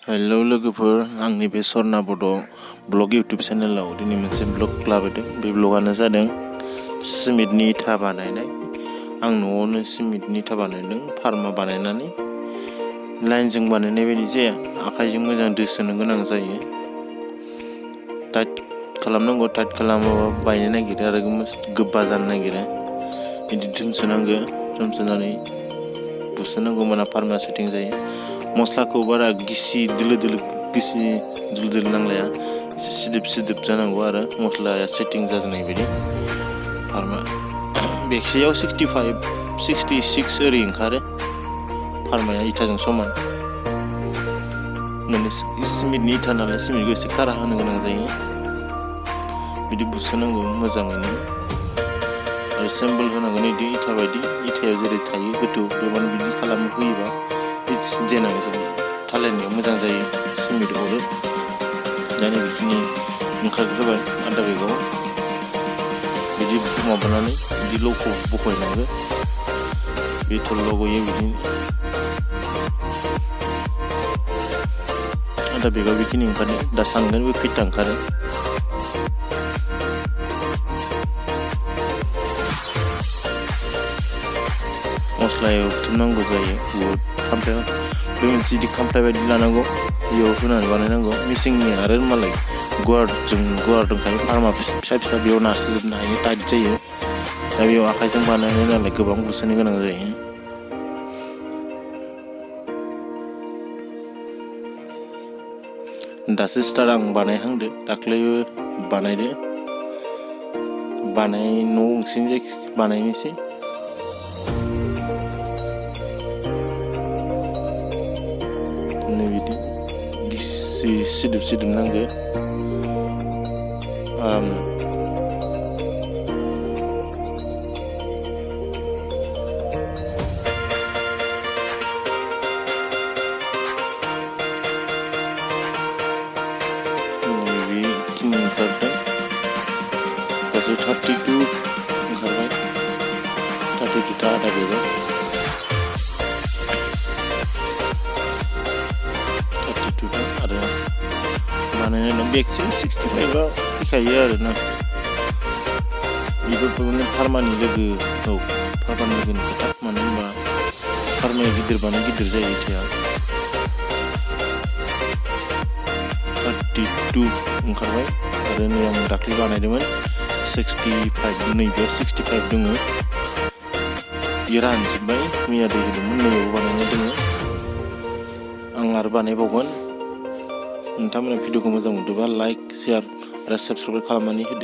Hello लोगोफोर, आंनि बे सरना बोdo ब्लग इउटुब चेनेलाव दिनै मोनसे ब्लग लाबोदों। बे ब्लगानो जादों सिमेन्टनि इथा बानायनाय। आं न'आवनो सिमेन्टनि इथा बानायदों, फार्मा बानायनानै। लाइनजों बानायनाय बायदि जाया, आखाइजों मोजां दोसोनो गोनां जायो। टाइट खालामनांगौ, टाइट खालामाबा बायनो नागिरो आरो गोबा जानो नागिरो। बिदि दोनसोनांगौ, दोनसोनानै बुसोनांगौ, होमबाना फार्मा सेटिं जायो। मस्लाखौ बारा गिसि दोलो दोलो नांलाया, एसे सिदोब जानांगौ आरो मस्लाया सेटिं जानाय बायदि। फार्मा बेगसेयाव 66 ओरै ओंखारो। फार्माया इथाजों समान। माने सिमेन्टनि इथा नालाय सिमेन्टखौ एसे खारा होनो गोनां जायो। बिदि बुसोनांगौ मोजाङैनो आरो सेम्बल होनांगौ। बिदि इथा बायदि, इथायाव जेरै थायो गोथौ, बेबानो बिदि खालामो होयोबा देनां थालायनायाव मोजां जायो। सिमेन्ट हरो। दा बेखिनि ओंखारग्रोबाय आधा बेगाव। बिदि माबानानै बिदि ल'खौ बख'नांगौ। बे थल्ल' गयो बिदिनो। आधा बेगाव बेखिनि ओंखारदों। दा सानगोन बे खैथा ओंखारो। मस्लायाव बुथुमनांगौ जायो बुहुद। खामफ्लायाव बे मोनसे बिदि खामफ्लाय बायदि लानांगौ, बेयाव होनानै बानायनांगौ। मिसिंनि आरो मालाय गुवार दंखायो, फार्मा फिसा बेयाव नारसोजोबनो हायो, टाइट जायो। दा बेयाव आखाइजों बानायनाय नालाय गोबां बुसोनो गोनां जायो। दासो स्टार्ट आं बानायहांदो, दाख्लैबो बानायदो। न' गंसेनि बानायनोसै। बिदि गिसि सिदोब नांगो आरामनो। बेखिनि ओंखारदों। गासै 32 ओंखारबाय। 32 ता आधा बेगाव। 32 ता आरो बानायनाय बेगसे 65 फैखायो आरो ना। बेफोरखौ माने फार्मानि लोगोनि खोथा। मानो होनबा फार्माया गिदिरबानो गिदिर जायो इथाया। 32 ओंखारबाय आरो नै आं दाख्लै बानायदोंमोन 65। नैबेयाव 65 दङ। बे रानजोब्बाय, मैया दै होदोंमोन। नैयावबो बानायनाय दङ। आं आरो बानायबावगोन। नोंथांमोना भिडिअखौ मोजां मोनदोंबा लाइक, शेयार आरो साबस्क्राइब खालामनानै होदो।